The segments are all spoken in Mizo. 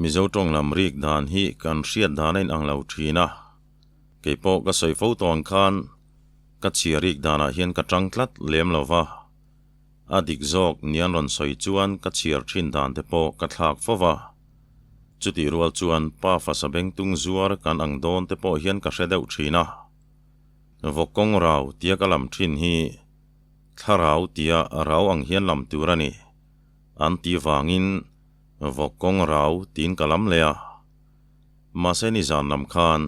Mizo tawng lam rik dan hi kan hriat dan a inang lo thin a, kei pawh ka sawi fo tawh ang khan ka chhia rik danah hian ka tang tlat lem lo va, a dik zawk ni an rawn sawi chuan ka chhiar thin dan te pawh ka thlak fo va. Chutih rual chuan pa fasa bengtung zuar kan ang dawn te pawh hian ka hre deuh thin a. Vawk kawng rau tia ka lam thin hi thlarau tia rau ang hian lam tur a ni an ti vangin vawk kawng rau tiin ka lam leh a. Mahse nizan lam khan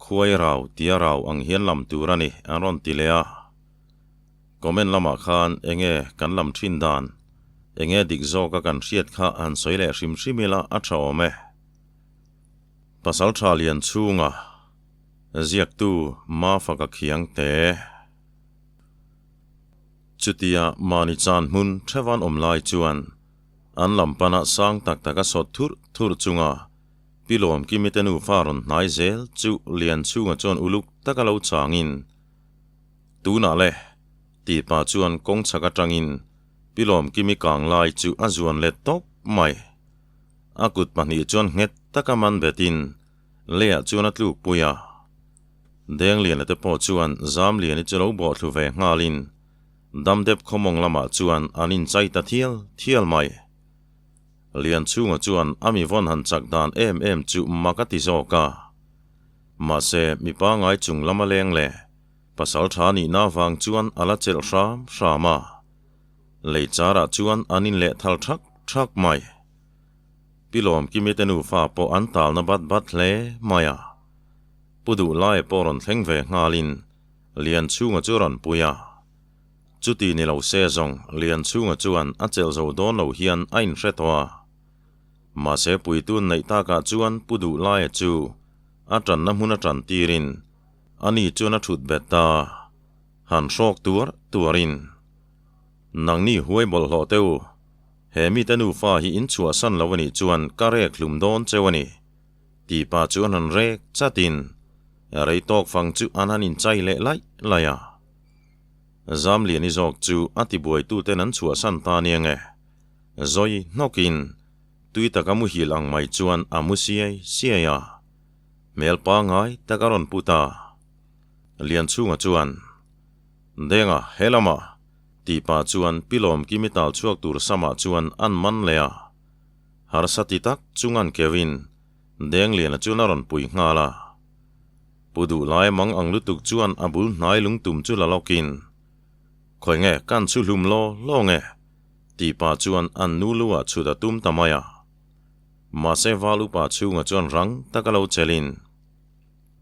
khuai rau tia rau ang hian lam tur a ni an rawn ti leh a. Comment lamah khan enge kan lam thin dan, enge dik zawka kan hriat kha han sawi leh hrim hrim ila a tha awm e. Pasal tha lian chhunga ziaktu Mafaka khiang te. Chutia mahni chan hmun thevan awm lai chuan an lam pana sang tak tak a sawt thurh thurh chunga Pi Lawmkimi te nufa rawn hnai zel chu lian chhunga chuan uluk taka lo changin Tunah le, tih pah chuan kawng chhak atangin Pi Lawmkimi kang lai chu a zuan let tawp mai. A kut pahnih chuan nghet taka man betin leiah chuan a tluk pui a. Dengliana te pawh chuan Zamliani chu lo bawhthlu ve nghalin Damdep khawmawng lamah chuan an inchai ta thial thial mai. Lianchhunga chuan a mi vawn han chak dan em em chu mak a ti zawk a. Mahse, mi pangai chung lama leng leh pasal tha nihna vang chuan a la chelh hram hram a. Lei charah chuan an in leh thal thak thak mai. Pi Lawmkimi te nufa pawh an talna bat bat hle mai a. Pu Duhlaia pawh rawn thleng ve nghalin Lianchhunga chu rawn pui a. Chuti ni lo se zawng Lianchhunga chuan a chelh zo dawn lo hian a inhre tawh a. Mahse puitun neih takah chuan Pu Duhlaia chu a tanna hmun a tan tirin ani chuan a thut bet ta, han hrawk tuar tuarin, Nangni huai bawlhhlawh teh u, he mite nufa hi in chhuahsan lo anih chuan ka rek hlum dawn cheu a ni, tih pah chuan han rek chatin rei tawk fang chu an han inchai leh laih laih a. Zamliani zawk chu a tibuaituten an chhuahsan ta nia nge? Zawi hnawkin tui taka muhil ang mai chuan a mu siai siai a, hmel pangai tak a rawn pu ta. Lianchhunga chuan, Denga, he lamah! tih pah chuan Pi Lawmkimi tal chhuak tur samah chuan an man leh a. Harsa ti tak chungan keuhin Dengliana chuan a rawn pui nghal a. Pu Duhlai mang ang lutuk chuan a bul hnai lungtum chu la lawkin, Khawi nge kan chhu hlum law law nge? Tih pah chuan an nu lu ah chhut a tum ta mai a. Mahse val upa chhunga chuan rang tak a lo chelin,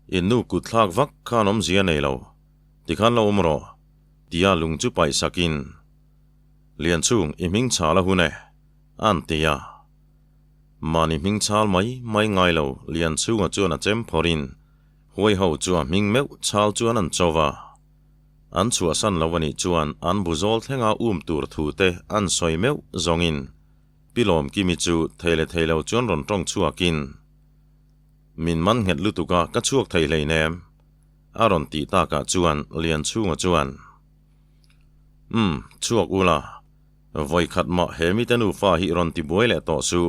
In nu kut thlak vak khan awmzia nei lo, tikhan lo awm rawh, tia lung chu paih sakin, Lianchhung i hming chhal a hun e, an ti a. Mahni hming chhal mai mai ngai lo Lianchhunga chuan a chem phawrhin huai ho chu a hming meuh chhal chuan an cho va. An chhuahsan lo a nih chuan an bu zawl thlenga um tur thu te an sawi meuh zawngin Pi Lawmkimi chu thei leh thei lo chuan rawn tawng chhuakin, Min man nghet lutuk a, ka chhuak thei hleinem, a rawn tih takah chuan Lianchhunga chuan, Umm, chhuak ula, vawikhat mah he mite nufa hi rawn ti buai leh tawh su.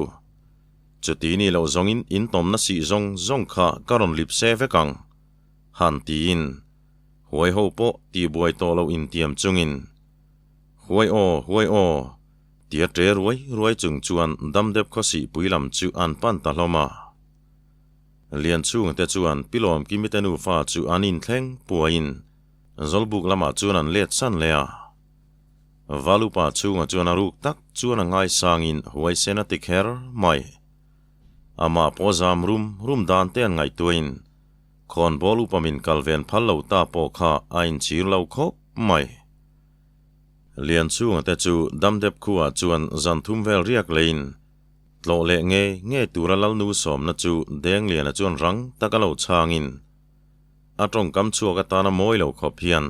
Chuti ni loh zawngin in tawmna sih zawng zawng kha ka rawn lip se vek ang, han tiin. Huai ho pawh tih buai tawh loh intiam chungin, Huai aw, huai aw, tia ṭe ruai ruai chung chuan damdep khawsihpui lam chu an pan ta hlawm a. Lianchhungte chuan Pi Lawmkimite nufa chu an inthleng puaiin Zawlbuk lamah chuan an let san leh a. Valupa chhunga chuan a ruk tak chuan a ngaisangin huaisen a ti kher mai. Amah pawh zam rum rum dan te an ngaihtuahin Khawnbawl upa min kal ven phal lo ta pawh kha a inchhir lo khawp mai. Lianchhunga te chu Damdep khuaah chuan zan thum vel riak leiin tlawh leh nge nge tura Lalnu sawmna chu Dengliana chuan rang taka lo chhangin a tawngkam chhuak atana mawi lo khawp hian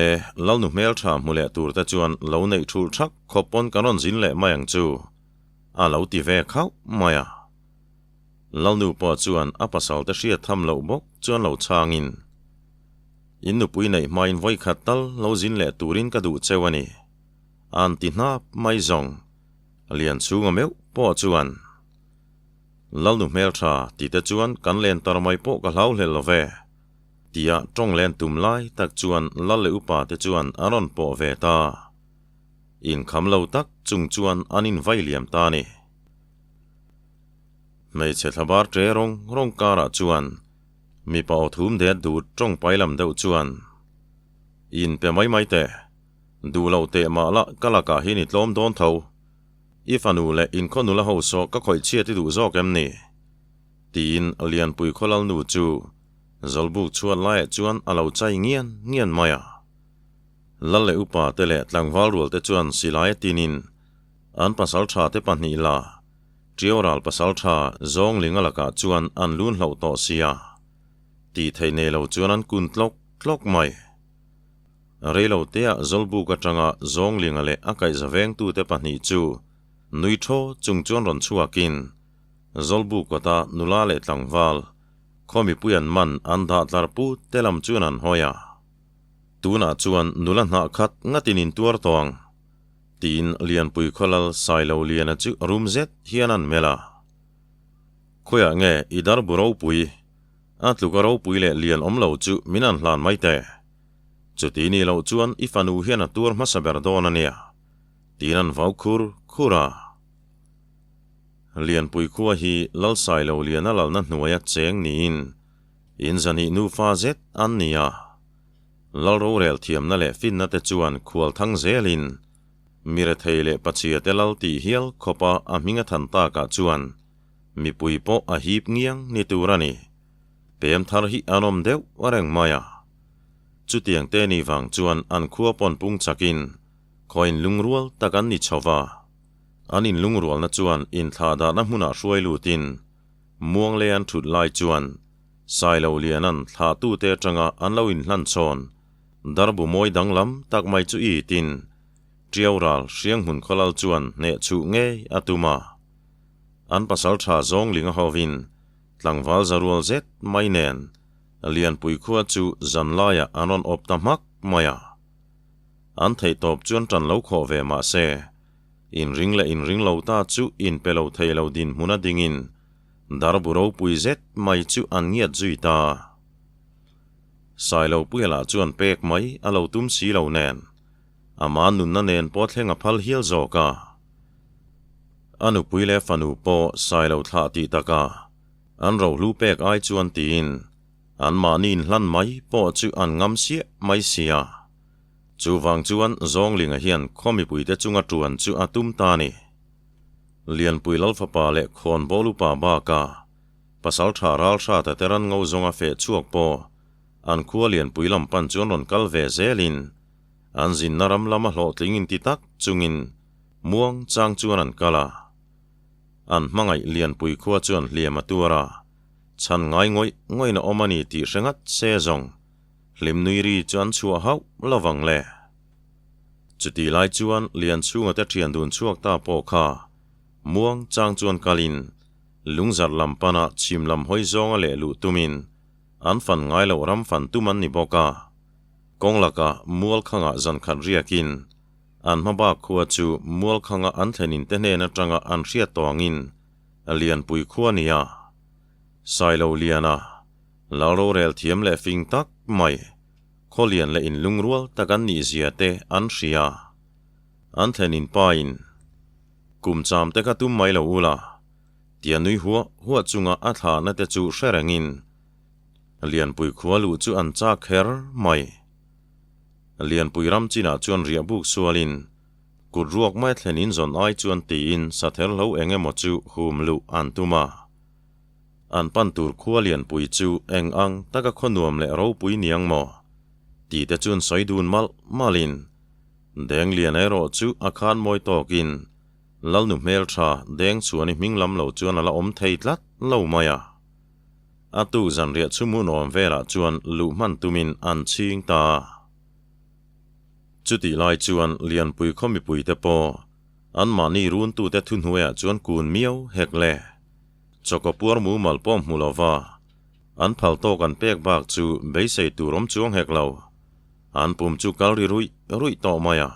E, Lalnu hmeltha hmu leh tur te chuan lo neih thulh thak khawp pawn kan rawn zin leh mai ang chu a lo ti ve khauh mai a. Lalnu pawh chuan a pasalte hriat tham loh bawk chuan lo chhangin, In nupui neih hmain vawikhat tal lo zin leh turin ka duh cheu a ni, an ti hnap mai zawng. Lianchhunga meuh pawh chuan. Lalnu hmeltha ti te chuan kan len tar mai pawh ka hlau hlel lo ve. Tia tawng len tum lai tak chuan lal leh upa te chuan an rawn pawh ve ta. Inkham lo tak chung chuan an invai liam ta a ni. Hmeichhe thlabar ṭe rawng rawng karah chuan mipa aw thum det dut tawng pai lam deuh chuan, In pe mai mai teh, duh lo teh mah la ka lakah hian i tlawm dawn tho. I fanu leh inkhaw nula ho saw ka khawih chhiat i duh zawk em ni? Tiin Lianpui khawlalnu chu Zawlbuk chhuat laiah chuan a lo chai ngian ngian mai a. Lal leh upa te leh tlangval rual te chuan silai a tinin an pasal tha te pahnih la Ṭiaural pasal tha Zawnglinga lakah chuan an lun hloh tawh sia. Tih theih nei lo chuan an kun tlawk tlawk mai. Reilo teah Zawlbuk atanga Zawnglinga leh a kaihza vengtute pahnih chu nui thaw chung chuan rawn chhuakin Zawlbuk kawta nula leh tlangval khaw mipui an man an dah tlar put te lam chuan an hawi a. Tunah chuan nula hnah khat ngatin in tuar tawh ang, tiin Lianpui khawlal Sailo Liana chu rum zet hian an melh a. Khawiah nge i darbu ropui? A tluka ropui leh lian awm lo chu min an hlan mai teh. Chuti ni loh chuan i fanu hian a tuar hmasa ber dawn a nia, tiin an vau khur khur a. Lianpui khua hi Lalsailo Liana lalna hnuaia cheng niin in zahnih nufa zet an ni a. Lal rorel thiamna leh finna te chuan khual thang zelin mirethei leh pachhia te lal tih hial khawpa a hming a than takah chuan mipui pawh a hip ngiang ni tur a ni. Pem thar hi an awm deuh reng mai a. Chutiang te ni vang chuan an khua pawn pung chakin khaw inlungrual tak an ni chho va. An inlungrualna chuan inthlahdahna hmunah hruai lutin Muangle an thut lai chuan Sailo Lianan thlahtute atanga an lo inhlan chhawn darbu mawi danglam tak mai chu itin Tiau ral Hrianghmun khawlal chuan hneh chhuh ngei a tum a. An pasal tha Zawnglinga hovin tlangval zarual zet mai nen Lianpui khua chu zanlaiah an rawn awp ta hmak mai a. An theihtawp chuan tan lo khawh ve mah se, inring leh inring lo ta chu inpe lo thei lo dinhmun a dingin darbu ropui zet mai chu an ngiat zui ta. Sailopuia lah chuan pek mai a lo tum si lo nen, ama nunna nen pawh thleng a phal hial zawk a. A nupui leh fanu pawh Sailo thlah tih taka an rohlu pek ai chuan tiin anmahni inhlan mai pawh chu an ngam siah mai sia. Chuvang chuan Zawnglinga hian khaw mipuite chunga tuan chu a tum ta a ni. Lianpui Lalfapa leh Khawnbawl upa baka Pasaltha Ralhrata te ran ngo zawnga feh chhuak pawh an khua Lianpui lam pan chuan rawn kal ve zelin an zinna ram lama hlawhtling inti tak chungin muang chang chuan an kal a. An hmangaih Lianpui khua chuan hliam a tuar a, chhan ngai ngawih ngawih na awm a ni tih hre ngat se zawng Hlimnui ri chu an chhuah hauh lo vang le. Chutih lai chuan Lianchhunga te thian dun chhuak ta pawh kha muang chang chuan kalin lungzarh lam pana chhim lam hawi zawnga leh luh tumin an fan ngai loh ram fan tum an ni bawk a. Kawng lakah Mualkhangah zan khat riakin an hma bak khua chu Mualkhanga an thlenin te hnen atanga an hriat tawngin Lianpui khua nia Sailo Liana Lal rorel thiam leh fing tak mai, khawlian leh inlungrual tak an nih zia te an hria. An thlen in pa in, Kum cham te kha tum mai lo ula, tia nui huah huah chunga a thlahna te chu hre rengin Lianpui khua luh chu an chak kher mai. Lianpui ram chinah chuan riah buk sualin kut ruak mai thlen in zawn ai chuan tiin sather hlo eng emaw chu hum luh an tum a. An pan tur khua lianpui chu eng ang taka khaw nuam leh ropui niang maw? Tih te chuan sawi dun malh malhin Denglian erawh chu a khan mawi tawkin Lalnu hmeltha Deng chuan i hming lam lo chuan a la awm thei tlat lo mai a. A tuk zanriah chhumhun awm velah chuan luh hman tumin an chhing ta a. Chutih lai chuan Lianpui khaw mipuite pawh anmahni runtute thuhnuaiah chuan kun miau hek le. Chawkaw puar mumal pawh hmu lo va, an phal tawk an pek bak chu beisei tur awm chuang hek lo. An pum chu kal ri ruih ruih tawh mai a.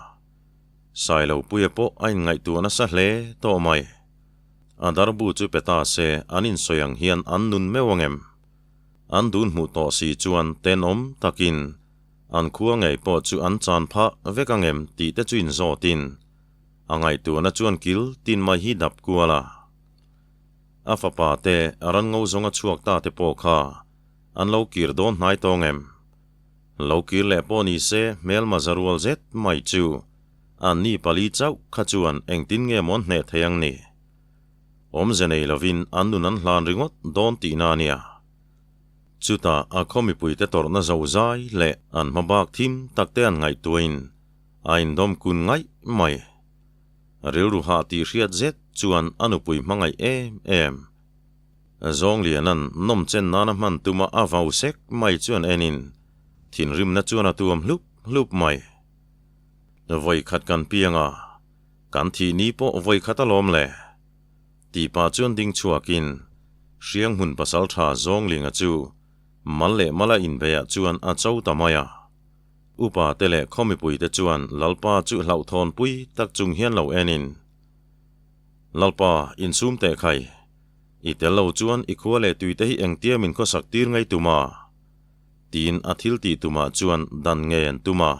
Sailopuia pawh a inngaihtuah nasa hle tawh mai. A darbu chu pe ta se an insawi ang hian an nun meuh ang em? An dun hmuh tawh si chuan tenawm takin an khua ngei pawh chu an chan phah vek ang em tih te chu inzawtin a ngaihtuahna chuan kil tin mai hi dap kual a. A fapa te ran ngo zawnga chhuak ta te pawh kha an lo kir dawn hnai tawng em? Lo kir leh pawh ni se hmelma za rual zet mai chu an ni pali chauh kha chuan engtin nge maw an hneh thei ang ni? Awmze nei lovin an nun an hlan ringawt dawn tihna a nia. Chutah a khaw mipuite tawrhna zo zai leh an hma bak thim takte an ngaihtuahin a indawm kun ngaih mai. Rilru hah tih hriat zet chuan a nupui hmangaih em em. Zawngliana'n nawmchen nana hman tuma a vau sek mai chuan enin thinrimna chuan a tuam hlup hlup mai. Vawi khat kan piang a, kan thih ni pawh vawi khat alawm le. Tih pah chuan ding chhuakin Hrianghmun pasaltha Zawnglinga chu mal leh mala inbeiah chuan a cho ta mai a. Upa te leh khaw mipuite chuan Lalpa chu hlauhthawn pui tak chung hian lo enin, Lalpa, insum teh khai. I tel lo chuan i khua leh tuite hi engtia min khawsak tir ngei tum a? Tiin a thil tih tumah chuan dan ngei an tum a.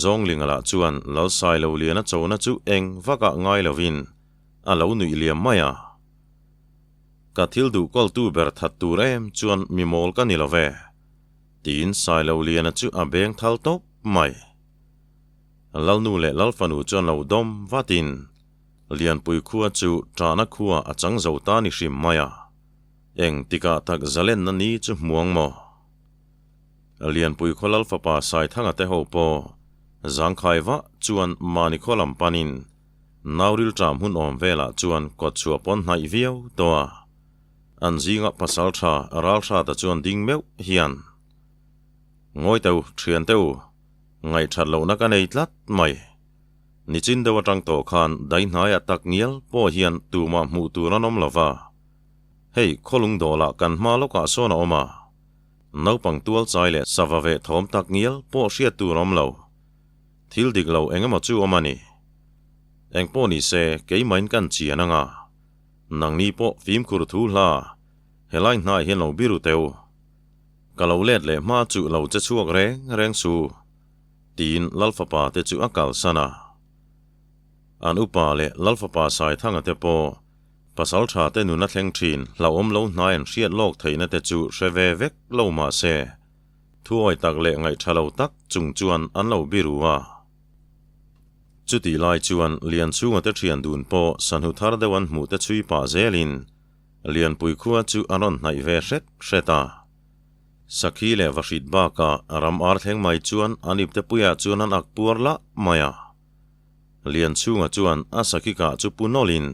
Zawnglinga lah chuan Lalsailoliana chona chu eng vakah ngai lovin a lo nuih liam mai a. Ka thil duh kawltu ber that tur em chuan mi mawl ka ni lo ve. Tiin Sailoliana chu a beng thal tawp mai. Lalnu leh Lalfanu chuan lo dawm vatin Lianpui khua chu ṭahna khua a chang zo ta ni hrim mai a. Eng tikah tak zalenna ni chu hmuang maw? Lianpui khaw Lalfapa Saithanga te ho pawh zangkhai vah chuan mahni khaw lam panin Nauril ṭam hun awm velah chuan kawtchhuah pawn hnaih viau tawh a. An zinga pasal tha Ralhrata chuan ding meuh hian, Ngawi teu, thian teu, ngaihthat lohna ka nei tlat mai. Nichin deuh atang tawh khan daihnaiah tak ngial pawh hian tumah hmuh tur an awm lo va. Hei, khawlung dawlah kan hma lawkah sawn a awm a. Naupang tual chai leh sava veh thawm tak ngial pawh hriat tur a awm lo. Thil dik lo eng emaw chu awm a ni. Engpawh ni se, keimahin kan chian anga. Nangni pawh fimkhur thu hla, helai hnai hian lo biru teu. Ka lo let leh hma chu lo che chhuak reng reng su, tiin Lalfapa te chu a kalsan a. An upa leh Lalfapa Saithanga te pawh pasal tha te nun a thleng thin hlauhawm lo hnai an hriat lawk theihna te chu hre ve vek lo mah se, thuawi tak leh ngaihtha lo tak chung chuan an lo biru a. Chutih lai chuan Lianchhunga te thian dun pawh sahnu thar deuh an hmuh te chhui pah zelin Lianpui khua chu a rawn hnaih ve hret hret a. Sakhi leh Vahrit bakah ram ar thleng mai chuan an ipte puiah chuan an ak puar lah mai a. Lianchhunga chuan a sakhi kah chu pu nawlhin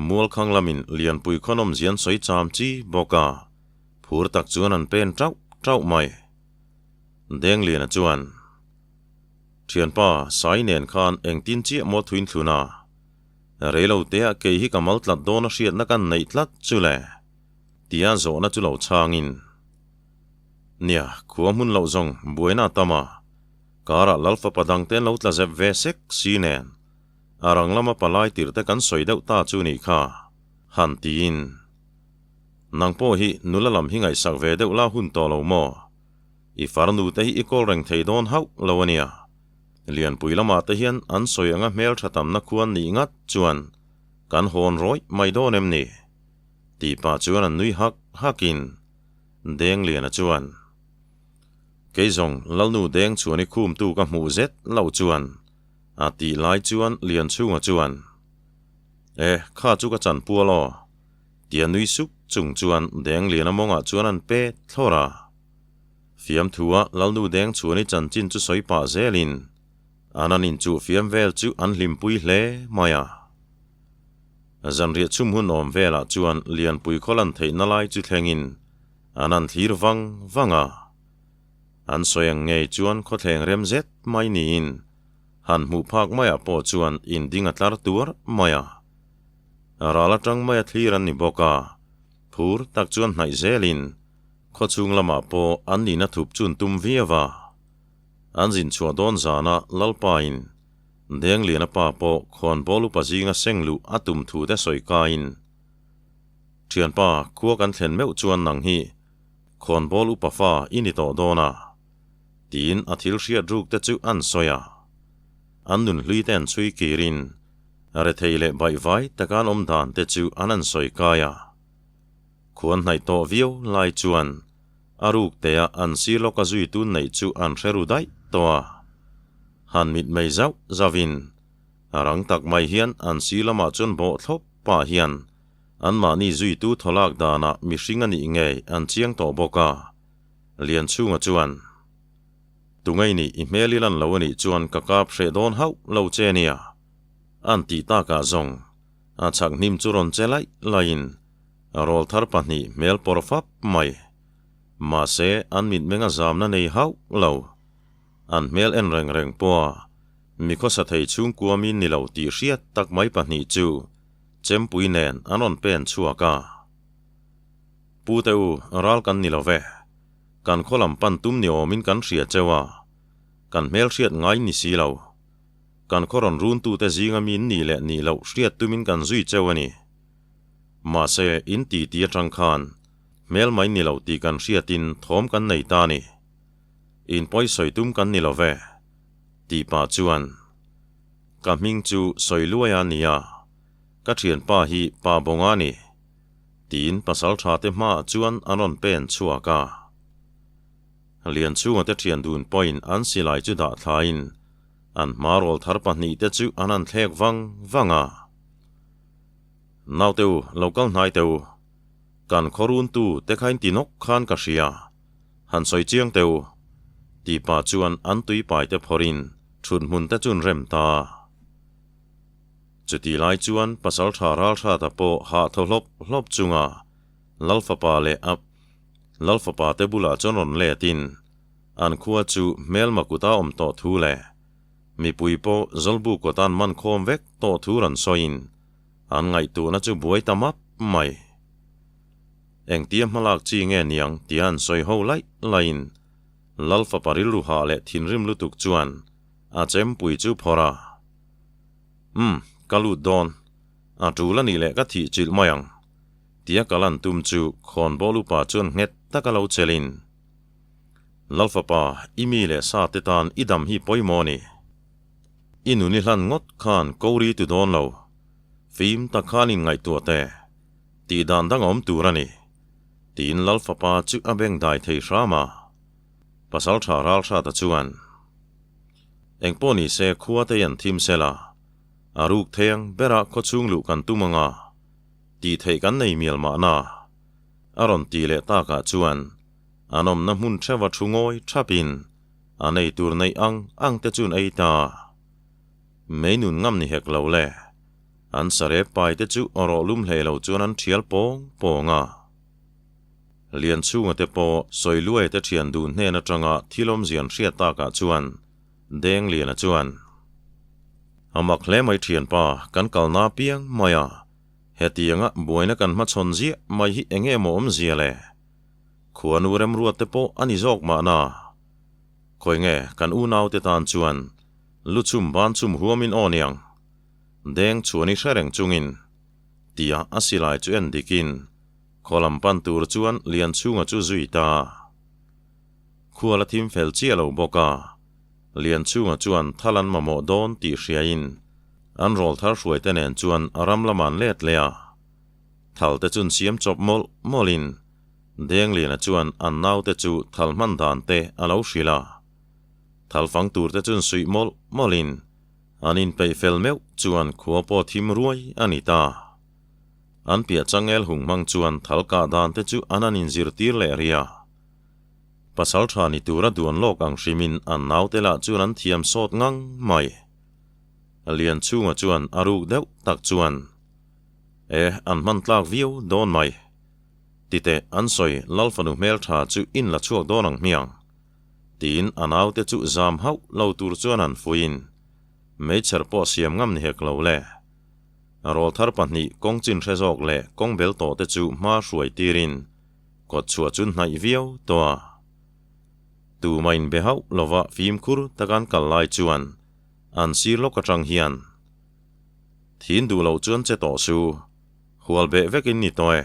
Mualkhang lamin Lianpui khaw nawmzia an sawi cham chi bawk a, phur tak chuan an pen tauh tauh mai. Dengliana chuan. Thianpa, Sai nen khan engtin chiah maw thuin thlun a? Reilo tea kei hi ka mal tlat dawn a hriatna kan neih tlat chu le? Tia zawhna chu lo chhangin. Nia, khua hmun loh zawng buaina a tam a, karah Lalfapa dangte an lo tla zep ve sek si nen a rang lama palai tirhte kan sawi deuh ta chu nih kha, han tiin. Nang pawh hi nula lam hi ngaihsak ve deuh la hun tawh lo maw? I farnu te hi i kawl reng thei dawn hauh lo a nia. Lianpui lamah te hian an sawi anga hmeltha tamna khuan nih ngat chuan kan hawn rawih mai dawn em ni? Tih pah chuan an nui hak hakin Dengliana chuan, Kei zawng Lalnu Deng chuan i khumtu ka hmuh zet loh chuan a tih lai chuan Lianchhunga chuan, E, kha chu ka chanpual aw. Tia nui sup chung chuan Dengliana mawngah chuan an pet thlawr a. Fiamthua Lalnu Deng chuan i chanchin chu sawi pah zelin an an inchuh fiam vel chu an hlimpui hle mai a. Zanriah chhum hun awm velah chuan Lianpui khaw lan theihna lai chu thlengin an an thlir vang vang a. An sawi ang ngei chuan khawthleng rem zet mai niin han hmuh phak maiah pawh chuan inding a tlar tuar mai a. Ral atang maia thlir an ni bawk a, phur tak chuan hnaih zelin Khawchhung lamah pawh an nihna thup chun tum viau a. An zin chhuah dawn zana Lalpain Dengliana pa pawh khawnbawl upa zinga seng luh a tum thu te sawi kaiin, Thianpa, khua kan thlen meuh chuan nang hi khawnbawl upa fa i ni tawh dawn a, tiin a thil hriat ruk te chu an sawi a. An nun hlui te an chhui kirin rethei leh baihvai taka an awm dan te chu an an sawi kai a. Khuan hnaih tawh viau lai chuan a ruk tea an sir lawka zui tun neih chu an hre ru daih tawh a. Han mitmei zauh zauhin a rang tak mai hian an sir lamah chuan bawh thlawp pah hian anmahni zuitu thawlak danah mihring a nih ngei an chiang tawh bawk a. Lianchhunga chuan, Tungei nih i hmel i lan lo a nih chuan ka kap hreh dawn hauh lo che nia, an tih takah zawng a chhak hnim chu rawn che laih laihin Rawl thar pahnih hmel pawr fap mai. Mahse, an mitmeng a zamna nei hauh lo. An hmel en reng reng pawha mi khawsa thei chhungkua mi ni lo tih hriat tak mai pahnih chu Chempui nen an rawn pen chhuak a. Pu te u, ral kan ni lo ve. Kan khaw lam pan tum ni awmin kan hria cheu a, kan hmel hriat ngai ni si lo. Kan khaw rawn runtute zinga mi nih leh nih loh hriat tumin kan zui cheu a ni. Mahse, in ti ti atang khan hmel mai ni lo tih kan hriatin thawm kan nei ta a ni. In pawi sawi tum kan ni lo ve, tih pah chuan ka hming chu sawi luai a nia, ka thianpa hi Pa Bawnga a ni, tiin pasal tha te hmaah chuan an rawn pen chhuak a. Lianchhunga te thian dun pawhin an silai chu dah thlain an hma rawl thar pahnihte chu an han thlek vang vang a. Naute u, lo kal hnai teh u. Kan khaw runtu te kha in ti nawk khan ka hria. Han sawi chiang teh u. Ti pah chuan an tui pai te phawrhin thut hmun te chu an rem ta. Chuti lai chuan Pasaltha Ralhrata pawh hah thaw hlawp hlawp chunga Lalfapa leh a Lalfapa te bulah chuan rawn letin an khua chu hmelma kuta awm tawh thu leh Mipui pawh Zawlbu kawtan man khawm vek tawh thu rawn sawiin an ngaihtuahna chu buai ta map mai. Engtia hmalak chi nge niang tia an sawi ho laih laihin Lal fapa rilru hah leh thinrim lutuk chuan a chempui chu phawrh a. Umm, ka lut dawn. A tul a nih leh ka thih chilh mai ang. Tia ka lan tum chu khawnbawl upa chuan nghet taka lo chelhin. Lalfapa, i mi leh sa te tan i dam hi pawimawh a ni. I nun i hlan ngawt khan ko ri tu dawn lo. Fim tak khan in ngaihtuah teh. Tih dan dang a awm tur a ni. Tiin Lalfapa chu a beng dai thei hram a. Pasaltha Ralhrata chuan, Engpawh ni se khua te hian thim sela, a ruk theng berah khawchhung luh kan tum anga, tih theih kan nei mial mahna, a rawn ti leh takah chuan, An awmna hmun theuha thu ngawi thapin a nei tur neih ang ang te chuan ei ta. Mei nun ngam ni hek lo le. An sarep pai te chu rawh lum hlei lo chuan an thial pawng pawng a. Lianchhunga te pawh Sawiluai te thian dun hnen atanga thil awmzian hriat takah chuan Dengliana chuan, A mak hle mai thianpa, kan kalna piang mai a, hetianga buaina kan hmachhawn ziah mai hi enge maw awmzia le? Khuanu remruat te pawh a ni zawk mahna. Khawi nge kan unaute tan chuan luchhum banchhum huamin aw niang. Deng chhuan i hre reng chungin tia a silai chu en dikin khaw lam pan tur chuan Lianchhunga chu zui ta. Khual a thim fel chiah lo bawk a, Lianchhunga chuan thal an mamawh dawn tih hriain an rawl thar hruaite nen chuan a ram lamah an let leh a. Thal te chun siam chawp mawlh mawlhin Dengliana chuan an naute chu thal hman dan te a lo hrilh a. Thal fang tur te chun suih mawlh mawlhin an inpeih fel meuh chuan khua pawh thim ruai a ni ta. An piah changel hung hmang chuan thal kah dan te chu an an inzirtir leh rih a. Pasal tha ni tura duan lawk ang hrimin an naute lah chuan an thiam sawt ngang mai. Lianchhunga chuan a ruk deuh tak chuan E, an hman tlak viau dawn mai. Titeh, an sawi Lalfanu hmeltha chu in la chhuak dawn ang hmiang. Tiin a naute chu zam hauh lo tur chuan an fuiin meichher pawh siam ngam ni hek lo le. Rawl thar pahnih kawng chin hre zawk leh kawng bel tawh te chu hma hruai tirin kawt chhuah chu hnaih viau tawh a. Tumah inbe hauh lova fimkhur taka an kal lai chuan. An sir lawk atang hian thin duh loh chuan che tawh su, hual beh vekin ni tawh e,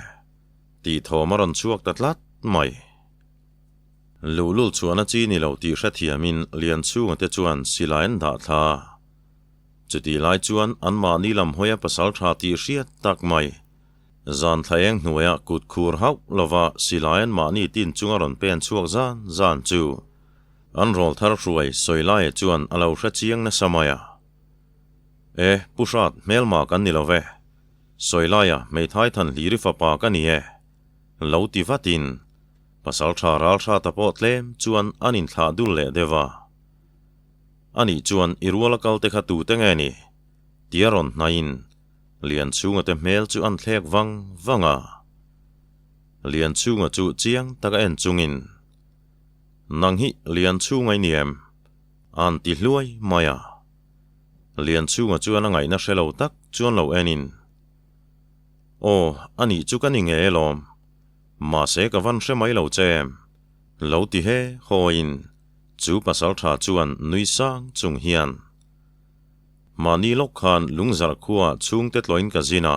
tih thawm a rawn chhuak ta tlat mai. Luhlul chhuahna chi ni lo tih hrethiamin Lianchhunga te chuan silai an dah thla. Chutih lai chuan anmahni lam hawia pasal tha tih hriat tak mai. Zan thla eng hnuaiah kut khur hauh lova silai anmahni tin chunga rawn pen chhuak zan zan chu an rawl thar hruai sawi laia chuan a lo hre chiang nasa mai a. E, Pu Hrat, hmelma kan ni lo ve. Sawi laia hmeithai than hliri fapa ka ni e. Lo ti vatin pasal tha ral hrata pawh tlem chuan an inthlah dul leh deuh a. Anih chuan i ruala kalte kha tute nge ni? Tia rawn hnaihin Lianchhunga te hmel chu an thlek vang vang a. Lianchhunga chu chiang taka en chungin, Nang hi Lianchhunga i ni em? A'n ti hluai mai a. Lianchhunga chuan a ngaihna hre lo tak chuan lo enin, Aw, anih chu ka ni nge alawm. Mahse ka van hre mai lo che em? Lo ti he hawiin chu pasaltha chuan nui sang chung hian, Mahni lawk khan lungzarh khua chhungte tlawin ka zin a,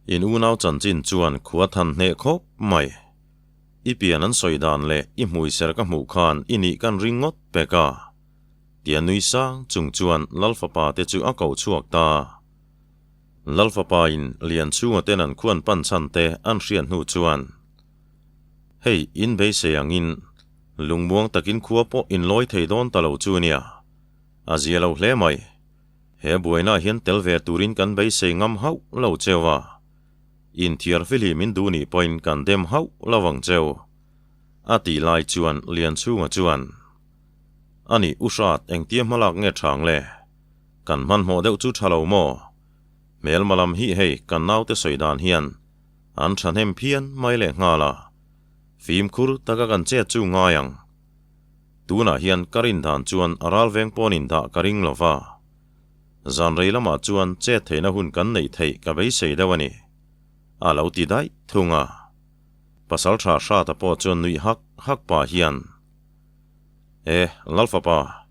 in unau chanchin chuan khua than hneh khawp mai. I pian an sawi dan leh i hmui ser ka hmuh khan i nih kan ring ngawt pek a, tia nui sang chung chuan Lalfapa te chu a koh chhuak ta. Lalfapa in Lianchhunga ten an khuan pan chhan te an hriat hnu chuan, Hei, in beisei angin lungmuang takin khua pawh in lawi thei dawn ta lo chu nia. A zia lo hle mai. He buainaah hian tel ve turin kan beisei ngam hauh lo cheu a. Inthiar fili min duh nih pawhin kan dem hauh lo ang cheu. A tih lai chuan Lianchhunga chuan, Ani U Hrat engtia hmalak nge thang le? Kan hmanhmawh deuh chu tha lo maw? Hmelma lam hi hei kan naute sawi dan hian an thahnem phian mai leh nghal a. Fimkhur taka kan chet chu ngai ang. Tunah hian ka rin dan chuan a ral veng pawnin dah ka ring lo va. Zan rei lamah chuan chet theihna hun kan neih theih ka beisei deuh a ni. A lo ti daih thung a. Pasal tha Hrata pawh chuan nuih hak hak pah hian, E, Lalfapa,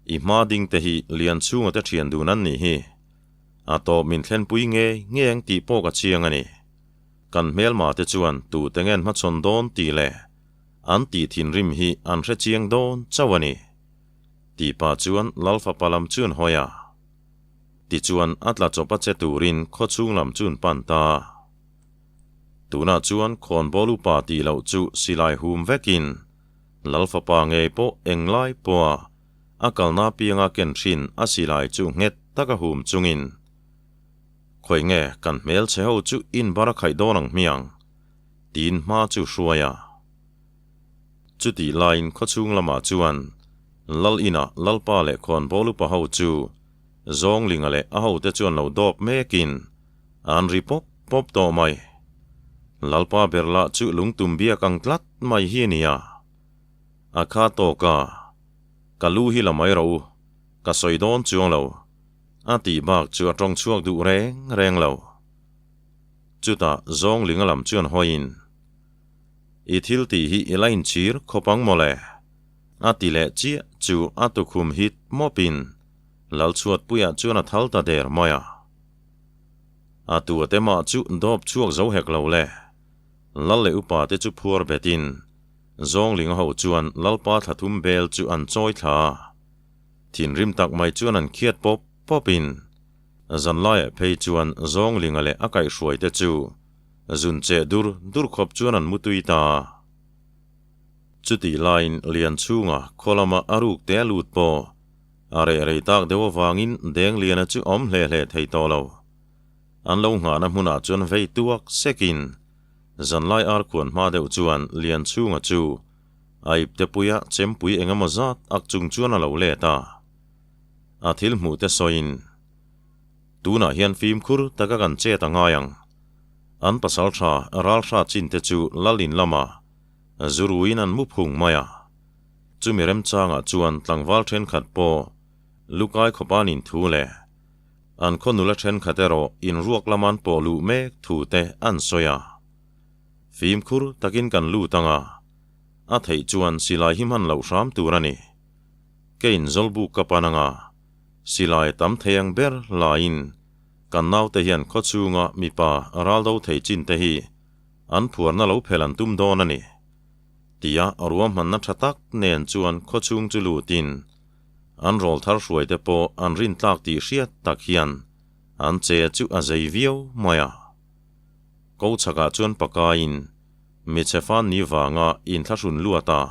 i hma ding te hi Lianchhunga te thian dun an nih hi. A tawp min thlenpui ngei ngei ang tih pawh ka chiang a ni. Kan hmelma te chuan tute ngen hmachhawn dawn tih leh An tih thinrim hi an hre chiang dawn chauh a ni, tih pah chuan Lal fapa lam chuan hawi a. Tichuan a tla chawp a che turin khawchhung lam chuan pan ta. Tunah chuan khawnbawl upa tih loh chu silai hum vekin Lal fapa ngei pawh englai pawha a kalna pianga ken thin a silai chu nghet taka hum chungin Khawi nge kan hmelchhe ho chu inbar a khaih dawn ang hmiang? Tiin hma chu hruai a. Chutih laiin khawchhung lamah chuan Lal inah Lalpa leh Khawnbawl upa ho chu Zawnglinga leh a hote chuan lo dawp mekin an ri pawp pawp tawh mai. Lalpa ber lah chu lungtum biak ang tlat mai hi a ni a. A kha tawk a, Ka lu hi la mai rawh u, ka sawi dawn chuang lo, a tih bak chu a tawng chhuak duh reng reng lo. Chutah Zawnglinga lam chuan hawiin, I thil tih hi i la inchhir khawp ang mawle? A ti leh chiah chu a tukhum hit mawpin Lalchhuatpuia chuan a thal ta der mai a. A tuate mah chu dawp chhuak zo hek lo le. Lal leh upa te chu phuar betin Zawnglinga ho chuan Lalpa thlathum bel chu an chawi thla a. Thinrim tak mai chuan an khiat pawp pawpin Zanlaiah phei chuan Zawnglinga leh a kaihhruaite chu zun cheh dur dur khawp chuan an mutui ta. Chutih laiin Lianchhunga khaw lama a ruk te a lut pawh a reh rei tak deuh avangin Dengliana chu awm hle hle thei tawh lo. An lo nghahna hmunah chuan vei tuak sekin zanlai arkhuan hma deuh chuan Lianchhunga chu a iptepuia chempui engemaw zat ak chung chuan a lo let a. A thil hmuh te sawiin, Tunah hian fimkhur taka kan chet a ngai ang. An pasal tha ralhra chin te chu lal in lamah zuruin an mu phung mai a. Chumi remchangah chuan tlangval thenkhat pawh lukai khawpan in thu leh an khaw nula thenkhat erawh inruak lama an pawh luh mek thu te an sawi a. Fimkhur takin kan lut ang a, a theih chuan silai hi hman loh hram tur a ni. Keiin Zawlbuk ka pan anga. Silai tam thei ang ber laiin kan naute hian khawchhunga mipa raldo thei chin te hi an phuarna lo phelh an tum dawn a ni. Tia ruahmanna tha tak nen chuan khawchhung chu lutin an rawl thar hruai te pawh an rintlak tih hriat tak hian an che chu a zei viau mai a. Ko chhakah chuan pakaiin michhe fan ni vanga inthlahrun luat a,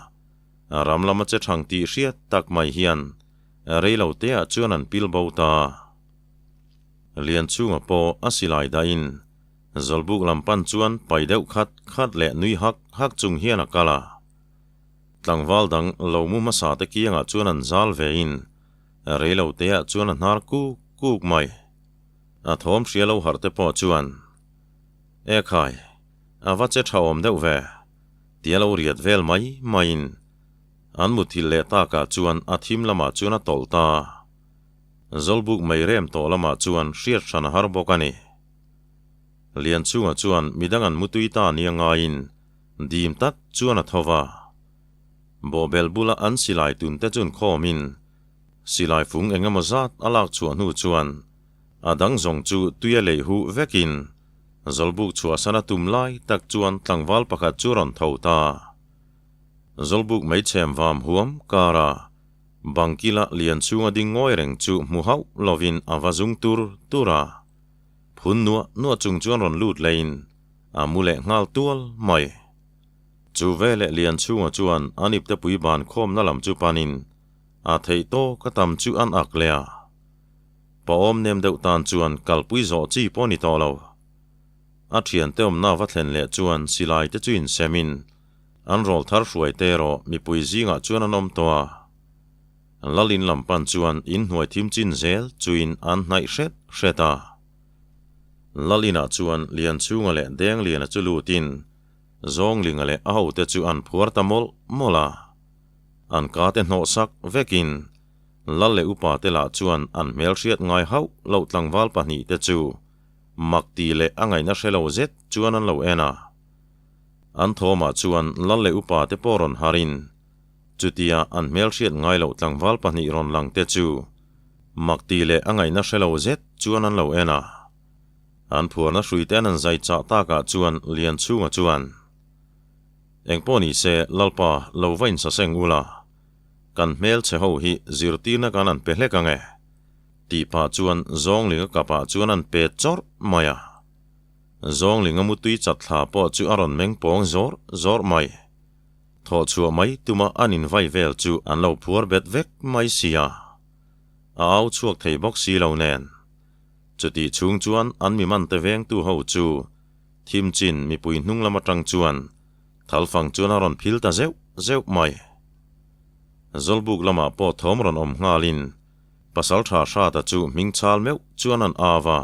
ram lama che thang tih hriat tak mai hian rei lo teah chuan an pil bo ta. Lianchhunga pawh a silai dahin Zawlbuk lam pan chuan pai deuh khat khat leh nui hak hak chung hian a kal a. Tlangval dang lo mu hmasa te kiangah chuan an zal vein rei lo teah chuan a hnar kuk kuk mai. A thawm hria lo harh te pawh chuan, E khai, a va che tha awm deuh ve, tia lo riat vel mai maiin an muthilh leh takah chuan a thim lamah chuan a tawlh ta. Zawlbuk mei rem tawh lamah chuan hriat hran a har bawk a ni. Lianchhunga chuan midang an mutui ta nia ngaiin dim tak chuan a tho va. Bawhbel bula an silai tunte chun khawmin silai fung eng emaw zat a lak chhuah hnu chuan a dang zawng chu tuia lei huh vekin Zawlbuk chhuahsan a tum lai tak chuan tlangval pakhat chu rawn tho ta. Zawlbuk meichhem vam huam kara bangkila Lianchhunga ding ngawi reng chu hmu hauh lovin a va zung tur tur a. Phun nuah nuah chung chuan rawn lut leiin a mu leh nghal tual mai. Chu veleh Lianchhunga chuan an iptepui ban khawmna lam chu panin a theih tawk a tam chu an ak leh a. Paawm nem deuh tan chuan kalpui zawh chi pawh ni tawh lo. A thiante awmna va thlen leh chuan silai te chu insemin an rawl thar hruai te erawh mipui zingah chuan an awm tawh a. Lalin lam pan chuan inhnuai thim chin zel chuin an hnaih hret hret a. Lalinah chuan Lianchhunga leh Dengliana chu lutin Zawnglinga leh a hote chu an phuar ta mawlh mawlh a. An kate hnawhsak vekin Lal leh upa te lah chuan an hmelhriat ngai hauh loh tlangval pahnihte chu mak tih leh a ngaihna hre lo zet chuan an lo en a. An thawmah chuan Lal leh upa te pawh rawn harin Chutia an hmelhriat ngai loh tlangval pahnih rawn lang te chu mak tih leh a ngaihna hre lo zet chuan an lo en a. An phuarna hrui te an an zai chah takah chuan Lianchhunga chuan, Engpawh ni se Lalpa lo va insaseng ula, kan hmelchhe ho hi zirtirna kan an pe hlek ang e, tih pah chuan Zawnglinga kapah chuan an pe chawrh mai a. Zawnglinga mutui chat thla pawh chu a rawn meng pawng zawr zawr mai. Thawh chhuah mai tuma an invai vel chu an lo phuar bet vek mai sia. A au chhuak thei bawk si lo nen. Chutih chhung chuan an mi mante vengtu ho chu thim chin mipui hnung lam atang chuan thalfang chuan a rawn phil ta zeuh zeuh mai. Zawlbuk lamah pawh thawm rawn awm nghalin Pasaltha Hrata chu hming chal meuh chuan an au a.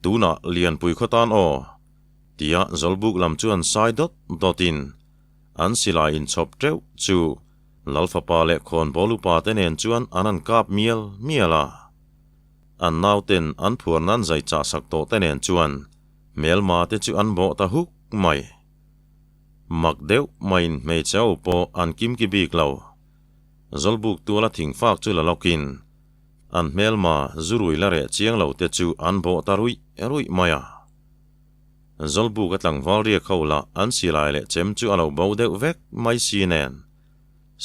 Tunah Lianpui khaw tan aw! Tia Zawlbuk lam chuan sai dawt dawtin an silai inchhawp teuh chu Lalfapa leh Khawnbawl upa te nen chuan an an kap mial mial a. An nauten an phuar nan zai chah sak tawh te nen chuan hmelma te chu an bawh ta huk mai. Mak deuh maiin hmeichhe ho pawh an kimki bik lo. Zawlbuk tuala thingfak chu la lawkin an hmelma zurui la reh chiang lo te chu an bawh ta ruih ruih mai a. Zawlbuk a tlangval riak ho lah an silai leh chem chu a lo bo deuh vek mai si nen,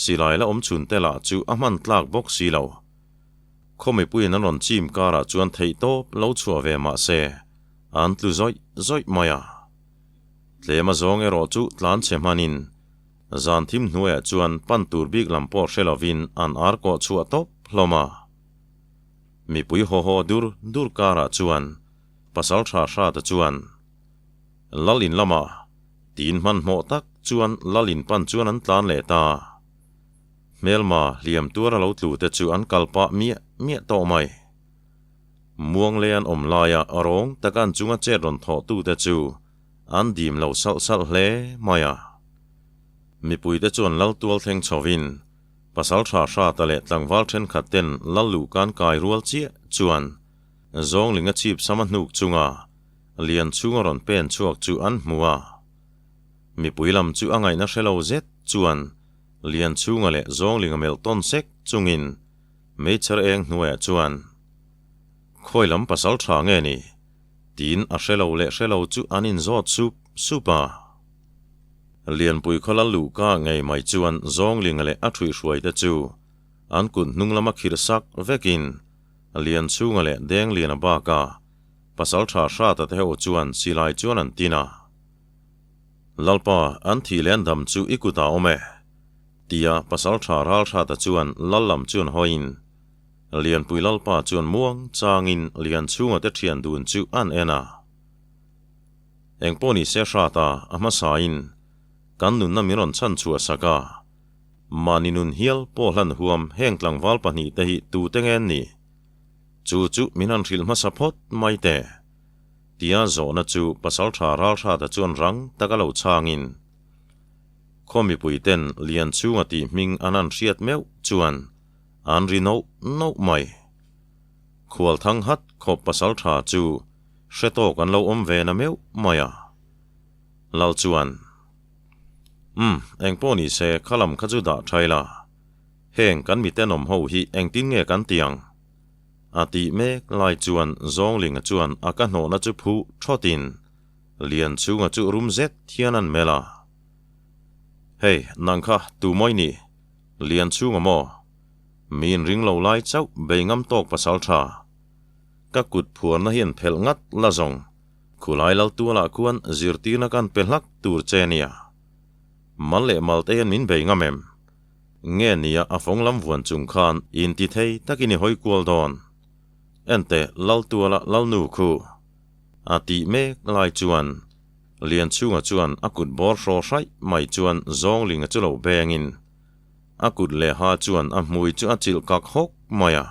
silai la awm chhun te lah chu a hman tlak bawk si lo. Khaw mipuiin an rawn chim karah chuan theih tawp lo chhuah ve mah se, an tlu zawih zawih mai a. Tlem a zawng erawh chu tlan chhe hmanin zan thim hnuaiah chuan pan tur bik lam pawh hre lovin an ar kawh chhuah tawp hlawm a. Mipui haw haw dur dur karah chuan Pasal tha Hrata chuan Lal in lamah tiin hmanhmawh tak chuan Lal in pan chuan an tlan leh ta. Hmelma hliam tuar a lo tlu te chu an kal pah miah miah tawh mai. Muang lei an awm laia rawng taka an chunga chet rawn thawh tu te chu an dim lo salh salh hle mai a. Mipui te chuan Lal tual thleng chhovin Pasal tha Hrata leh tlangval thenkhat ten Lal luhkan kai rual chiah chuan Zawnglinga chip sama hnuk chunga lian chhunga rawn pen chhuak chu an hmu a. Mipui lam chu a ngaihna hre lo zet chuan lian chhunga leh Zawnglinga melh tawn sek chungin. Meichher eng hnuaiah chuan, Khawi lam pasal tha nge ni? tiin a hre lo leh hre lo chu an inzawt sup sup a. Lianpui khawla luhka ngei mai chuan Zawnglinga leh a ṭhuihhruaite chu an kut hnung lama khirh sak vekin Lianchhunga leh Dengliana baka pasal tha Hrata te ho chuan silai chuan an tin a. Lalpa, an thih leh an dam chu i kutah awm e, tia pasal tha Ralhrata chuan lal lam chuan hawiin Lianpui Lalpa chuan muang changin Lianchhunga te thian dun chu an en a. Engpawh ni se Hrata a hmasain kan nunna min rawn chhan chhuah sak a, mahni nun hial pawh hlan huam heng tlangval pahnihte hi tute nge an nih? Chu chu min han hrilh hmasa phawt mai teh. Tia zawhna chu Pasaltha Ralhrata chuan rang taka lo chhangin khaw mipuiten Lianchhunga tih hming an han hriat meuh chuan an ri nauh nauh mai. Khual thang hat khawp Pasaltha chu hre tawk an lo awm ve na meuh mai a. Lal chuan, Umm, engpawh ni se kha lam kha chu dah tha ila. Heng kan mitenawm ho hi engtin nge kan ti ang? A tih mek lai chuan Zawnglinga chuan a ka hnawhna chu phuh thawtin Lianchhunga chu rum zet hian an melh a. Hei, nang kha tu mawi ni? Lianchhunga maw? Min ring lo lai chauh bei ngam tawk pasal tha. Ka kut phuarna hian phelh ngat la zawng. Khulai lal tualah khuan zirtirna kan pe hlak tur che nia. Mal leh mal te hian min bei ngam em? Nge nia a fawng lam vuan chung khan inti thei takin i hawi kual dawn. Enteh lal tuala lalnu khu. A tih mek lai chuan Lianchhunga chuan a kut bawr hraw hraih mai chuan Zawnglinga chu lo bengin a kut leh ha chuan a hmui chu a chilh kak hawk mai a.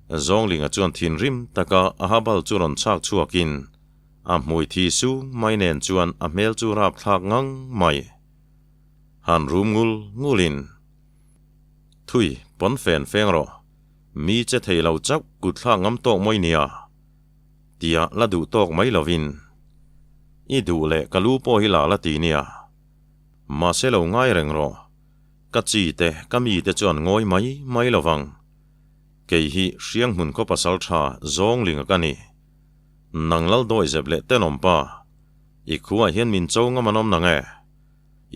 Zawnglinga chuan thinrim taka a habal chu rawn chhak chhuakin a hmui thi sung mai nen chuan a hmel chu rapthlak ngang mai. Han rum ngul ngulin, Thui, pawn fen feng rawh. Mi che thei lo chauh kut thlak ngam tawk mawi nia, tia la duh tawk mai lovin, I duh leh ka lu pawh hi la la ti nia. Mahse lo ngai reng rawh. Ka chi te, ka mi te chuan ngawi mai mai lovang. Kei hi Hrianghmun khaw pasal tha Zawnglinga ka ni. Nang lal dawi zep leh tenawm pa. I khuaah hian min cho ngam an awm nang e.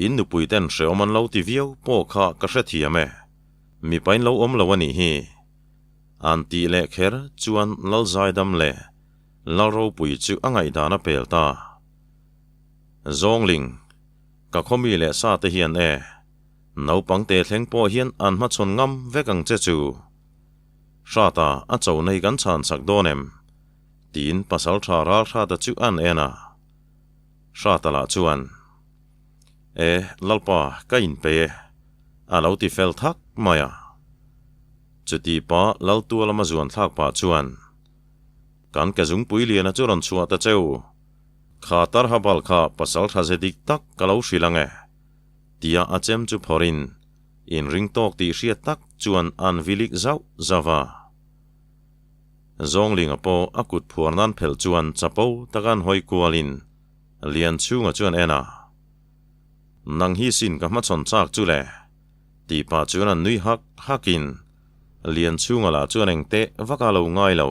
In nupui ten hreawm an lo ti viau pawh kha ka hrethiam e. Mipa in lo awm lo a nih hi. An tih leh kher chuan Lal Zaidam leh Lal Ropui chu a ngaihdan a pel ta. Zawngling, ka khawmi leh sa te hian e, naupang te thleng pawh hian an hmachhawn ngam vek ang che chu. Hrata a cho nei kan chhan chak dawn em? Tiin Pasaltha Ralhrata chu an en a. Hrata lah chuan, E, Lalpa, ka inpe e, a lo ti fel thak mai a. Chuti pa Laltua lama zuan thlak pah chuan, Kan ke zungpui liana chu rawn chhuah ta cheu. Kha tarha bal kha pasal tha ze dik tak ka lo hrilh ang e, tia a chem chu phawrhin inring tawk tih hriat tak chuan an vilik zauh zauh a. Zawnglinga pawh a kut phuar nan phelh chuan chapo taka an hawi kualin Lianchhunga chuan en a, Nang hi sin ka hmachhawn chak chu le, tih pah chuan an nui hak hakin Lianchhunga lah chuan engteh vak a lo ngai lo.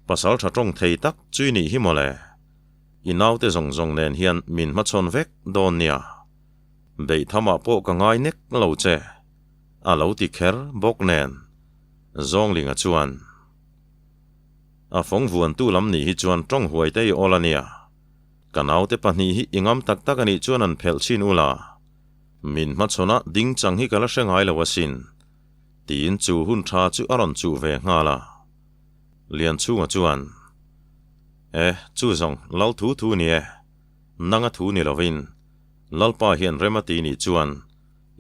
Pasal tha tawng thei tak chu i nih hi mawle, i naute zawng zawng nen hian min hmachhawn vek dawn nia, beihthama pawh ka ngai nek lo che. A lo ti kher bawk nen, Zawnglinga chuan, A fawng vuantu lam nih hi chuan tawng huai te i awl a nia. Ka naute pahnih hi i ngam tak tak a nih chuan an phelh chhin ula. Min hmachhawn a ding chang hi ka la hre ngai lo asin, tiin chu hun tha chu a rawn chuh ve nghal a. Lianchhunga chuan, E, chu zawng lal thu thu ni e, nanga thu ni lovin, Lalpa hian rem a ti nih chuan,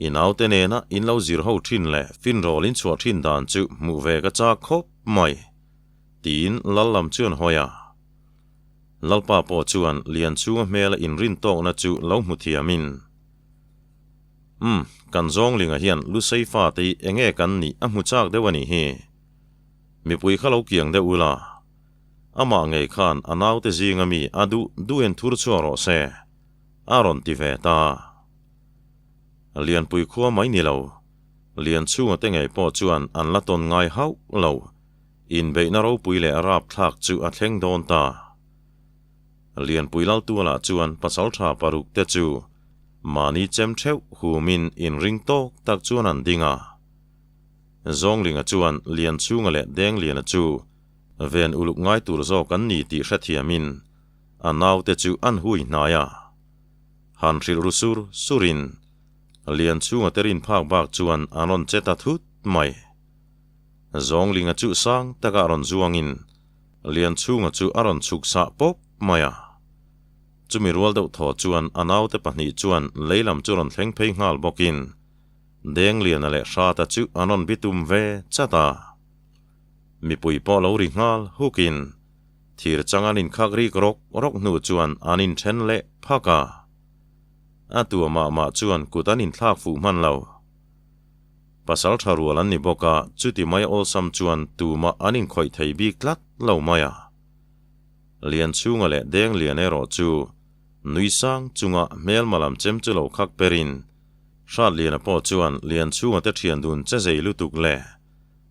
I naute nena in lo zir ho thin leh finrawl in chhuah thin dan chu hmuh ve ka chak khawp mai, tiin Lal lam chuan hawi a. Lalpa pawh chuan Lianchhunga hmela inrin tawkna chu lo hmu thiamin, Umm, kan Zawnglinga hian Lusei fate hi enge kan nih a hmu chak deuh a nih hi. Mipui kha lo kiang deuh ula, amah ngei khan a naute zinga mi a duh duh en thur chhuak rawh se, a rawn ti ve ta. Lianpui khua mai ni lo. Lianchhunga te ngei pawh chuan an la tawn ngai hauh lo. Inbeihna ropui leh rapthlak chu a thleng dawn ta. Lianpui Laltuala chuan pasaltha paruk te chu mahni chem theuh humin inring tawk tak chuan an ding a. Zawnglinga chuan Lianchhunga leh Dengliana chu ven uluk ngai tur zawk an ni tih hrethiamin a naute chu an hui hnai a. Han hrilh ru sur surin Lianchhunga te rin phak bak chuan an rawn che ta thut mai. Zawnglinga chu sang taka rawn zuangin Lianchhunga chu a rawn chhuk sah pawp mai a. Chumi rual deuh thaw chuan a naute pahnih chuan lei lam chu rawn thleng phei nghal bawkin Dengliana leh Hrata chu an rawn bitum ve chat a. Mipui pawh lo ri nghal hukin thir chang an inkhak rik rawk rawk hnu chuan an inthen leh phak a. A tua mah mah chuan kut an inthlak fuh hman lo. Pasal tha rual an ni bawk a, chuti mai awlsam chuan tumah an inkhawih thei bik tlat lo mai a. Lianchhunga leh Denglian erawh chu nui sang chunga hmelma lam chem chu lo khak perin Hratliana pawh chuan Lianchhunga te thian dun che zei lutuk le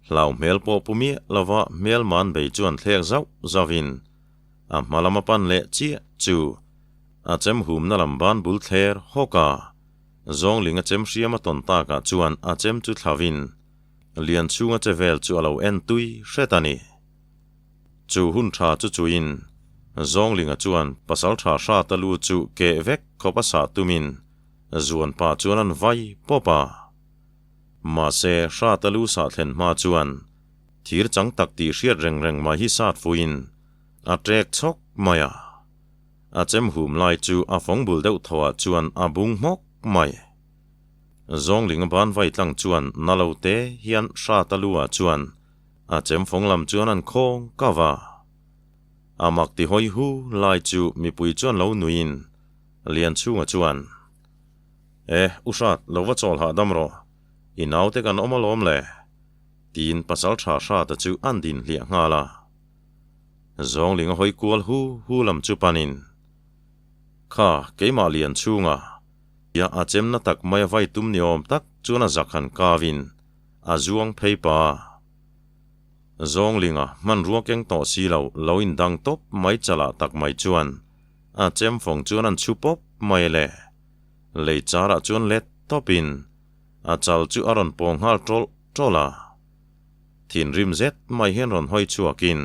hlau hmel pawh pu miah lova hmelma an bei chuan thlek zauh zauhin a hma lama pan leh chiah chu a chem humna lam ban bul thler hawk a. Zawngling a chem hriam a tawn takah chuan a chem chu thlavin Lianchhunga che vel chu a lo en tui hret a ni. Chu hun tha chu chuin Zawnglinga chuan pasaltha Hrata lu chu keh vek khawp a sah tumin zuan pah chuan an vai pawp a. Mahse Hrata lu sah thlen hma chuan thir chang tak tih hriat reng reng mai hi sat fuin a ṭek chhawk mai a. A chem hum lai chu a fawng bul deuh tho ah chuan a bung hmawk mai. Zawngling a ban vai tlang chuan na lo te hian Hrata lu ah chuan a chem fawng lam chuan an khawng kau a. A mak ti hawi hu lai chu mipui chuan lo nuiin Lianchhunga chuan, E, U Hrat, lo va chawl hahdam rawh, i naute kan awm alawm le, tiin pasaltha Hrata chu an din hliah nghal a. Zawngling a hawi kual hu hu lam chu panin, Kha, keimah lian chhunga ia a chemna tak mai a vai tum ni awm tak chuan a zak han kavin a zuang phei pa. Zawnglinga hmanrua keng tawh si lo lo indang tawp mai chalah tak mai chuan a chem fawng chuan an chhu pawp mai le. Lei charah chuan let tawpin a chal chu a rawn pawng nghal tawlh tawlh a. Thinrim zet mai hian rawn hawi chhuakin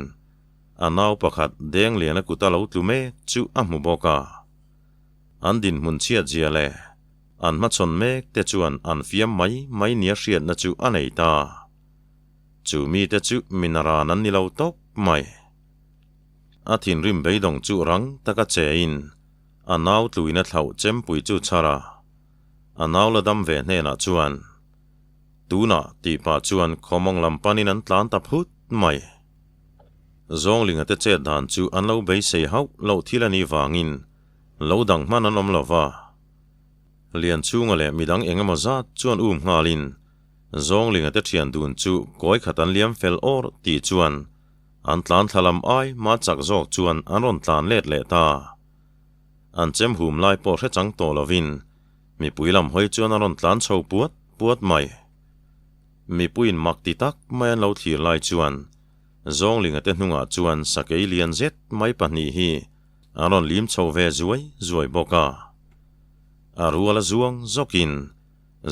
a nau pakhat Dengliana kuta lo tlu mek chu a hmu bawk a. An dinhmun chhiat zia leh an hmachhawn mek te chuan an fiam mai mai nia hriatna chu a nei ta. Chu mite chu minaran an ni lo tawp mai. A thinrim beidawng chu rang taka chein a nau tluin a thlauh chempui chu chhar a, a nau la dam ve hnenah chuan, Tunah tih pah chuan khawmawng lam panin an tlan ta phut mai. Zawnglinga te chet dan chu an lo beisei hauh loh thil a nih vangin lo dang hman an awm lo va. Lianchhunga leh midang eng emaw zat chuan um nghalin Zawnglinga te thian dun chu kawi khat an liam fel awr tih chuan an tlan thla lam ai mah chak zawk chuan an rawn tlan let leh ta. An chem hum lai pawh hre chang tawh lovin Mipui lam hawi chuan a rawn tlan chho puat puat mai. Mipuiin mak ti tak mai an lo thlir lai chuan Zawnglinga te hnungah chuan sakei lian zet mai pahnih hi an rawn lim chho ve zuai zuai bawk a. A rual a zuang zawkin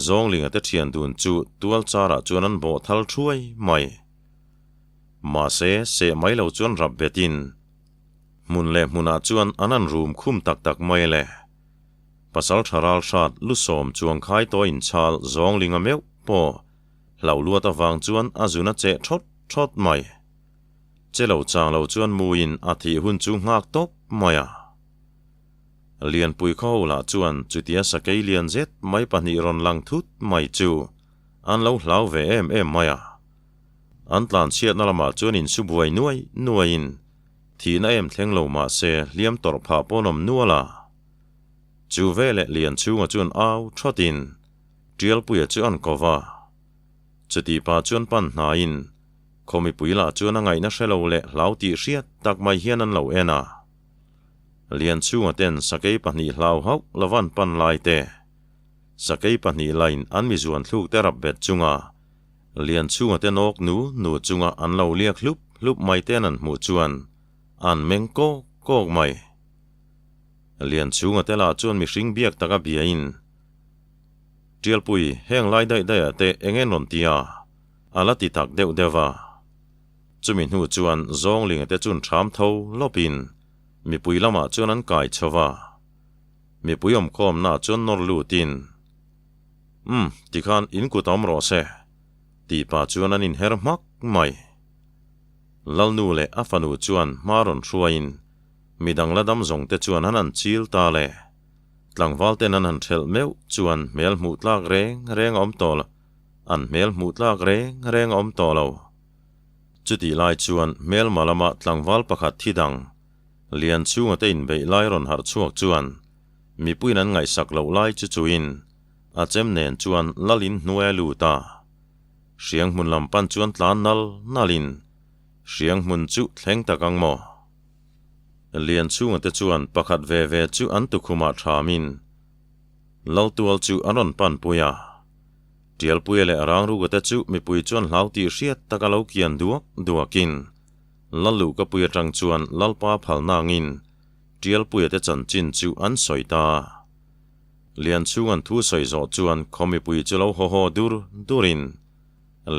Zawnglinga te thian dun chu tual charah chuan an bawh thal thuai mai. Mahse, seh mai lo chuan rap betin hmun leh hmunah chuan an an rum khum tak tak mai le. Pasal tha ral hrat lusawm chuang khai tawh inchhal zawng linga meuh pawh hlauh luat avang chuan a zun a cheh thawt thawt mai. Che lo chang lo chuan muin a thih hun chu nghak tawp mai a. Lianpui khaw ho lah chuan chutia sakei lian zet mai pahnih rawn lang thut mai chu an lo hlau ve em em mai a. An tlanchhiatna lamah chuan insu buai nuai nuaiin Thihna em thleng lo mah se hliam tawrh phah pawn awm nual a. Chu veleh lian chhunga chuan au thawtin Tialpuia chu an ko va. Chutih pah chuan pan hnaiin khaw mipui lah chuan a ngaihna hre lo leh hlau tih hriat tak mai hian an lo en a. Lian chhunga ten sakei pahnih hlau hauh lo van pan lai te. Sakei pahnih lain an mi zuan thluk te rap bet chunga Lianchhunga te nawk nu nu chunga an lo liak hlup hlup mai ten an hmuh chuan an meng kawk kawk mai. Lianchhunga te lah chuan mihring biak taka biain, Tialpui, heng lai daih daihah te eng en rawn ti a? A la ti tak deuh deuh a. Chumi hnu chuan Zawnglinga te chun ṭham tho lawpin mipui lamah chuan an kai chho va. Mipui awmkhawmnaah chuan nawr lutin, Umm, tikhan in kut awm rawh se, tih pah chuan an inher hmak mai. Lalnu leh a fanu chuan hma rawn hruaiin midang la dam zawng te chuan an han chil ta le. Tlangval ten an han ṭhelh meuh chuan hmel hmuh tlak reng reng a awm tawh lo, an hmel hmuh tlak reng reng a awm tawh lo. Chutih lai chuan hmelma lama tlangval pakhat thi dang, Lianchhunga te inbeih lai rawn harh chhuak chuan mipuiin an ngaihsak loh lai chu chuin a chem nen chuan lalin hnuai a lut a. Hriang hmun lam pan chuan tlan nal nalin hriang hmun chu thleng tak ang maw? Lianchhunga te chuan pakhat ve ve chu an tukhumah thamin Laltual chu an rawn pan pui a. Tialpuia leh Rangruga te chu mipui chuan hlau tih hriat tak a lo kian duak duakin Lalluhkapui atang chuan Lalpa phalna angin Tialpuia te chanchin chu an sawi ta. Lianchhung an thu sawi zawh chuan khaw mipui chu lo haw haw dur durin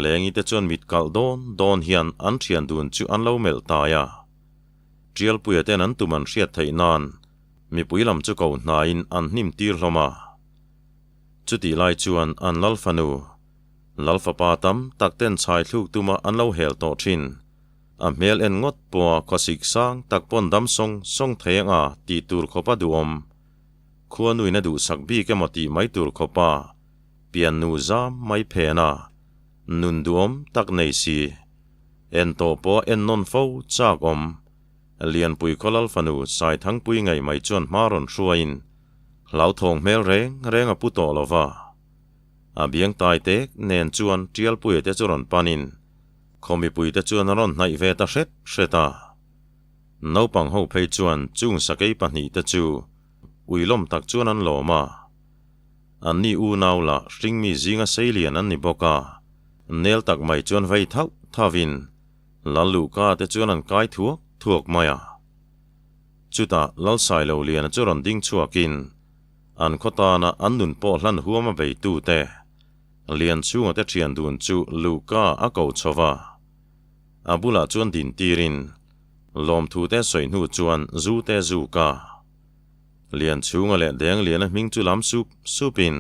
Lengi te chuan mit kalh dawn dawn hian an thian dun chu an lo melh tai a. Tialpuia ten an tum an hriat theih nan mipui lam chu ko hnaiin an hnim tir hlawm a. Chutih lai chuan an lal fanu, lal fapa tam tak ten chhai thluk tuma an lo hel tawh thin. A hmel en ngawt pawha khawsik sang tak pawn dam sawng sawng thei anga tih tur khawpa duhawm. Khuanuin a duhsak bik emaw tih mai tur khawpa piannu zam mai phen a, nun duhawm tak nei si. En tawh pawha en nawn fo chak awm. Lianpui khaw lal fanu Saithangpui ngei mai chuan hma rawn hruaiin Hlauthawng hmel reng reng a pu tawh lo va. A biang tai tek nen chuan Tialpuia te chu rawn panin khaw mipuite chuan a rawn hnaih ve ta hret hret a. Naupang ho phei chuan chung sakei pahnihte chu uilawm tak chuan an lawm a. Anni unau lah hringmi zinga seilian an ni bawk a, nel tak mai chuan vei thauh thauhin Lalluhka te chuan an kai thuak thuak mai a. Chutah Lalsailo Liana chu rawn ding chhuakin an khaw tana an nun pawh hlan huam a beitute Lianchhunga te thian dun chu Luka a ko chho va. A bulah chuan din tirin lawmthu te sawi hnu chuan zu te zuk a. Lianchhunga leh Dengliana hming chu lam sup supin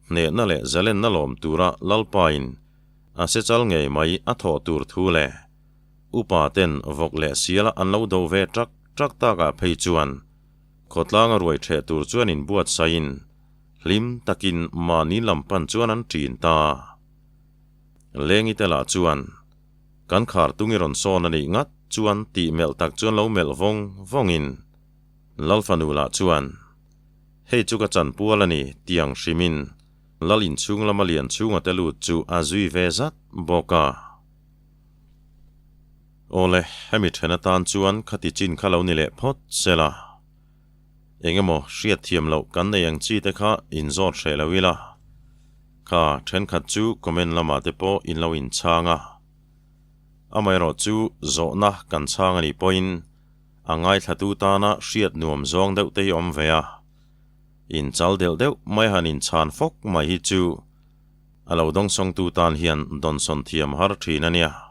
hnehna leh zalenna lawm tura Lalpain a se chal ngei mai a thawh tur thu leh Upa ten vawk leh siala an lo do ve ṭak ṭak takah phei chuan khawtlanga ruai ṭheh tur chuan inbuatsaiin hlim takin mahni lam pan chuan an ṭin ta. Lengi te lah chuan kan khar tungi rawn sawn a nih ngat chuan tih melh tak chuan lo melh vawng vawngin Lalfanu lah chuan hei chu ka chanpual a ni tiang hrimin Lal inchhung lama Lianchhunga te lut chu a zui ve zat bawk a. Awle, hemi then atan chuan khati chin kha lo ni leh phawt se la. Eng emaw hriat thiam loh kan nei ang chi te kha inzawt hreh lo ila. Kha thenkhat chu comment lamah te pawh in lo inchhang a. Amaherawh chu zawhna kan chhang a nih pawhin a ngaithlatu tana hriat nuam zawng deuh te hi awm ve a. Inchal delh deuh mai han inchhan fawk mai hi chu A lo dawngsawngtu tan hian dawnsawn thiam har thin a nia.